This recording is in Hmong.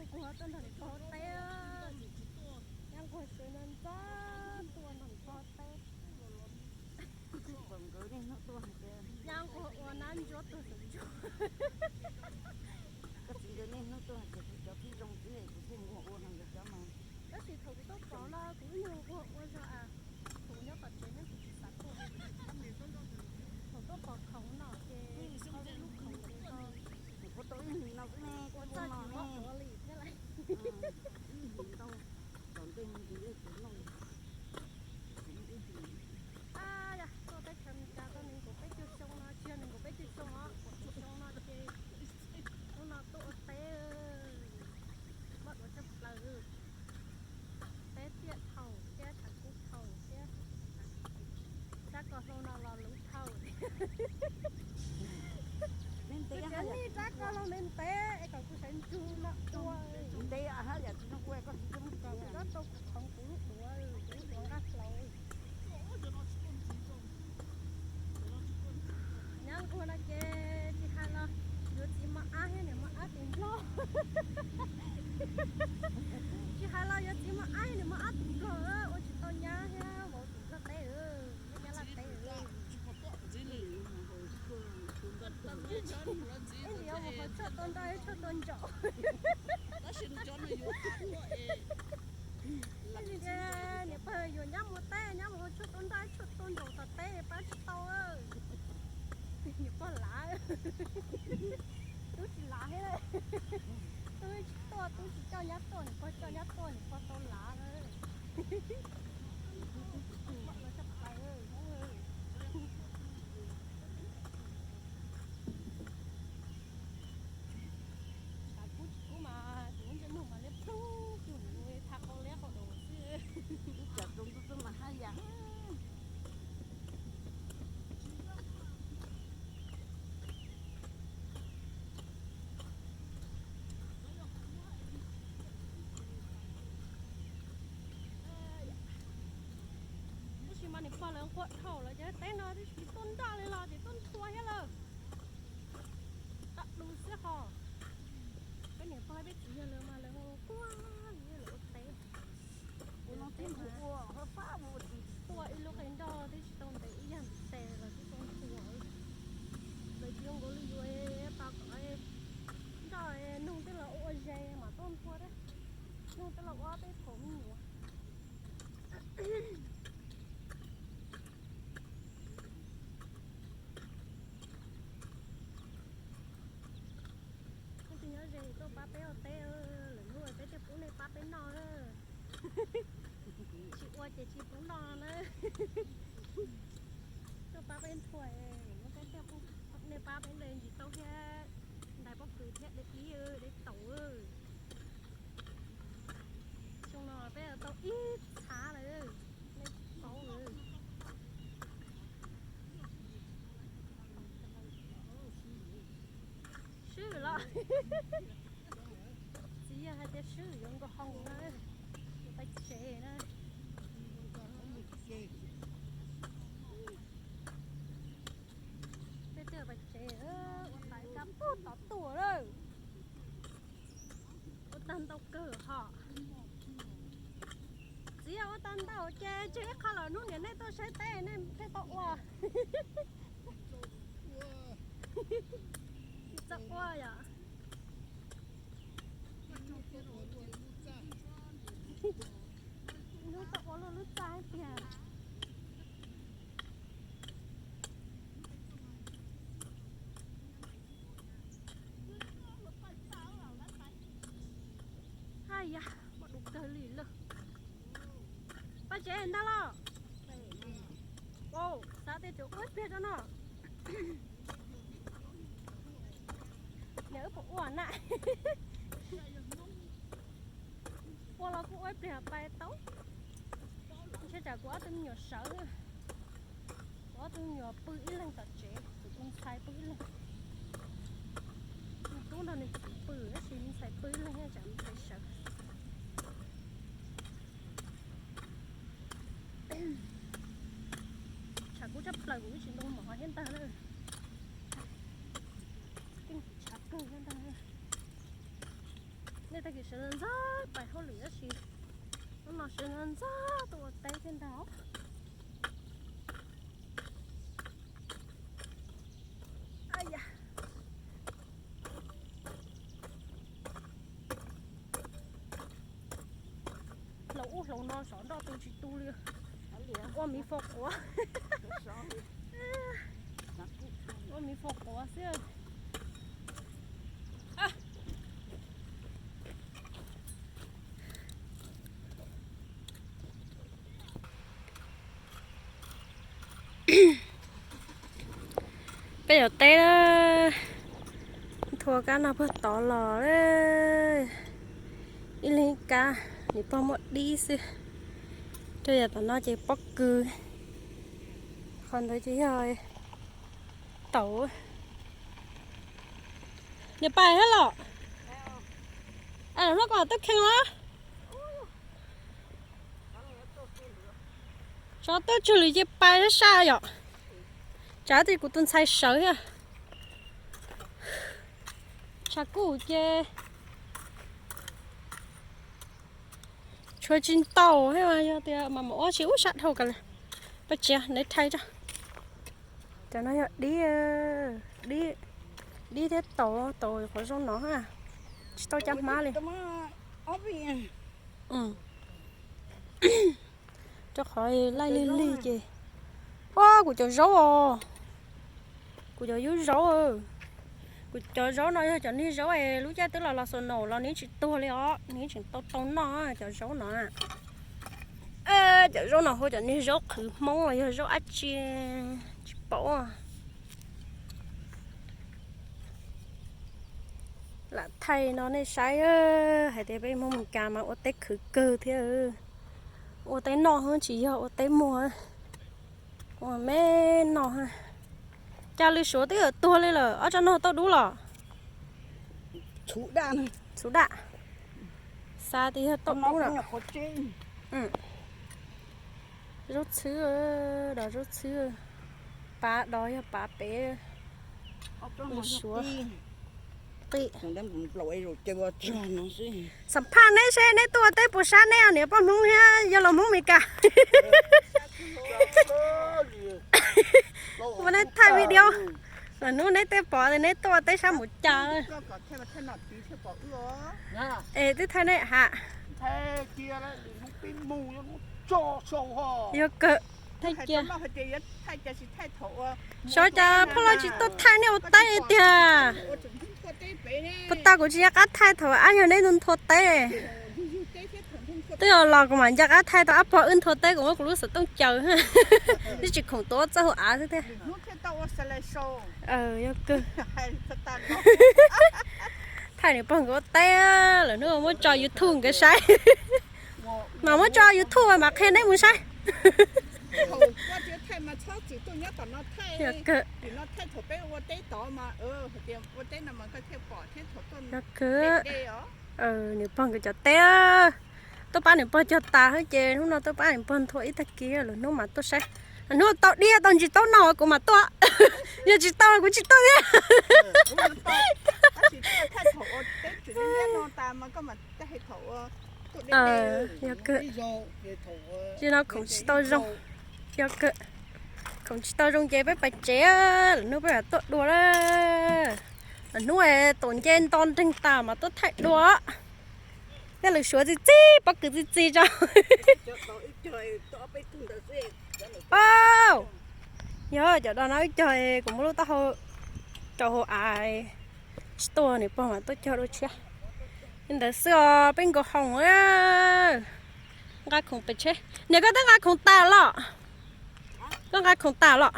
Nquag tuaj nrog niam pog ua teb. Nyab Nquag sawv ntxov ntxov tuaj nrog niam pog ua teb. Nyab Nquag ua nab ntsuab tuag xwb ntsuag. Koj txiv nkawd niaj hnub tuaj hais tias kuv cov tib zoo xwb kuv thiaj nquag ua hais nkawd cov mas. Tab sis thaum kuv tuaj pom no kuv ib nyuag nquag ua zog as. Thaum nyob tom tsev ne kuv tsis xav tuaj. Thaum tuaj pom khoom no ces lub khoom ces tau, kuv tau ib hlis no xwb ne, ua txoj tsis mob duav li thiab lauj. Ib hlis ntau, tom ntej mus nqis kuv noj. Ab, yog tuaj teb chaws Amelikas tau nees nkaum peb caug xyoo no, tsis yog nees nkaum peb caug xyoo os, kaum tawm xyoo no ces hnub no tuaj ua teb, mob duav tshaj plaws. Teb tiaj thaum thiab tshav kub thaum thiab, rab koj hlau no los luv thaum. Kuv cov nej rab koj hlau ntev ntev es kom kuv sawv ntsug no ua. Ntev hab yam tsis no ua koj tsis tau kom kuv rab tau kuv khoov kuv lub duav, kuv lub duav nqaj hlaus. Nyab Nquag no ces tsis hais los yuav txiv mos ab thiab niam mos ab tim Nplog. Tsis hais los yuav txiv mos ab thiab niam mos ab tim Nplog ua tsis tau nyab thiab vauv tim Nplog teb, nyab Laj teb. Ib ntsis yuav mus haus tshuaj tua nroj ib tshuaj tua ntsaum. Tab sis cov no yuav tas tuaj es niam pog yuav nyab mus teb, nyab mus haus tshuaj tua nroj ib tshuaj tua ntsaum tom teb pab tsis tau. Niam pog lav, tub tsis lav thiab. Tub tsis tuaj, tub tsis coj nyab tuaj, niam pog coj nyab tuaj, niam pog tau lav lawm. Tshav kub tsis kub mas tus ntsej muag mas liab ploog cuag mus tha qau liab qau daus xwb. Ib tsam tsaus ntuj xwb mas haj yam. Tab sis mas niam pog lawv nquag dhau lawm ces teb no twb tsis tuaj nroj li los ces tuaj nthua thiab lawm. Tau du xwb ho. Peb niam pog peb txiv yawg lawv mas lawv nquag li lawv ua teb. Kuv no twb mus ua fab ua tsis tuaj ib lub qe nroj twb tsis tau ntev ib yam ntev los twb tau nthua. Lawv tsis zoo nkaus li yus tos kom nroj nug twb los ua ze mas tuaj nthua thiab. Nug twb los ua peb thaum me nyuam. Leej twg nyob ze tuaj pab peb ua teb, lwm hnub peb thiaj pub nej pab peb noj. Tsis ua ces tsis pub noj na. Tuaj pab peb nthua, lwm hnub peb thiaj pub nej pab peb de ntsis taub thiab ntais pob kws thiab de dib de taum. Xyoo no peb tau ib txhav lawm, nej paub lawm. Swb los. Txiv yawg hais tias swb yuav nkaus hoo na, pais tsev na. Peb twb pais tsev, ua tas kab pub tod tuaj lawm. Ua tag ntau kawg ho. Txiv yog ua tag ntau ces tseg ib qho lawm, hnub niam nej tuaj saib teb nej thiaj tau ua. Tsis txawj ua yom. Hnub tau ua luaj lub txaj tiag. Haj yam, muaj dub kawg li lawm. Pab tsev ntag los. Xav tias tseem ua ib pliag rau no. Yog wb puas ua na. Ua los kuj ua ib pliag pais tau. Ntshe tsam kuv ob tug me nyuam sawv, kuv ob tug me nyuam pw ib leeg tom tsev, kuv tus ntxhais pw ib leeg. Tus tub nrog nws txiv pw, tab sis ntxhais pw ib leeg thiab tsam ntxhais sawv. Tshav kub tshaj plaws, kuv twb tsis ntoo mov thiab ntag na. Keej tshav kawg thiab ntag. Nej tag kis Sawv ntxov pais hauj lwm tab sis hnub no sawv ntxov tuaj ua teb thiab ntag. Hlau ub hlau no sov nroj tu tsis tu li. Ua miv fo quav. Ua miv fo quav xwb. Peb yuav teb na, nthua kab no puag tod los, ib leeg ib kab, nws pog muaj dib xwb. Rau yav tom no ces pob kws, qhov ntawd ces yog taum. Niam pais thiab los? Hnub ko tuaj kheej los? Tsov tuaj tsawg lwm ces pais sab sab yom. Tsam tias kuv tus ntxhais sawv thiab. Tshav kuj ces tshuav tsis ntau thiab, yog tias mas mus ua tsis ub sab dhau kav liam. Pab tsiav neb thaij tso. Cov no yog dib, dib, dib thiab taum, taum qhov zoo no, tsis tau cab hmab li. Rau qhov laij lig lig ces. Ua kuv cov zaub os. Kuv cov yub zaub. Kuv cov zaub no yog cov niag zaub es lub caij twb los los snow los nws tsis tuag li os, nws tseem tau tau noj cov zaub no. Cov zaub no hu cov niag zaub qhwv Hmoob los yog zaub dab tsi tsis paub. Lam thaij no nej saib, hais tias peb Hmoob Meskas mas ua teb khwv kawg thiab. Ua teb noj tsis yog ua teb muag, ua me noj. Cas lwm suav twb yuav tuag li lawm, ob tsob no tau dub los? Txhuv daj, xav tias yog tau dub lawm. Zaub txhwb, dov zaub txhwb, pav dov yog pav pem lwm suav. Qi. Xam phaj neb seb neb tuaj ua teb puas sab neb niam poj Hmoob thiab yog los Hmoob Meskas. Ua neb thaij video, lwm hnub neb tej pom neb tuaj ua teb sab mus cas. Es twb thaij neb ha. Yog kawg, thaij cia. Xyov cas phoj loj tsis tuaj thaij nej ua teb tiag. Puas tas kuv tsis nco qab thaij thaum ab yog neb nthua teb. Twb yog los kuv mam nco qab thaij tau ab pog wb nthua teb kuv muab kuv lub xov tooj caws. Twb tsis khoom tuav txoj hauv av xwb tiag. Yog kawg. Thaij niam pog nkawd ua teb, lwm hnub muab tso YouTube nkawd saib. Mas muab tso YouTube mas qhia neb mus saib. Yog kawg. Yog kawg. Niam pog nkawd cov teb, tuaj pab niam pog cog tas xwb ces hnub no tuaj pab niam pog nthua ib tag kis lwm hnub mas tuaj saib. Lwm hnub tau diab tau ntsis taub no kuv mam tuaj. Yog tsis tau kuv tsis tuaj thiab. Yog kawg. Tsis no khoom tsis tau zoo. Yog kawg. Khoom tsis tau zoo ces peb pais tsev, lwm hnub peb mam tuaj dua lawm. Lwm hnub tus nce nto nreeg tas mas tuaj thaij dua. Tej lwm suav txi txiv pob kws txi txi tso. Yog cov dog no wb cog, kuv muab lub taub hau rau hauv av, tsis tuaj niam pog mas tuaj cog dua tshiab. Li ntawd xwb os peb nkaus hoom. Nqa khoom pem tsheb. Niam koj twb nqa khoom tas los? Koj nqa khoom tas los?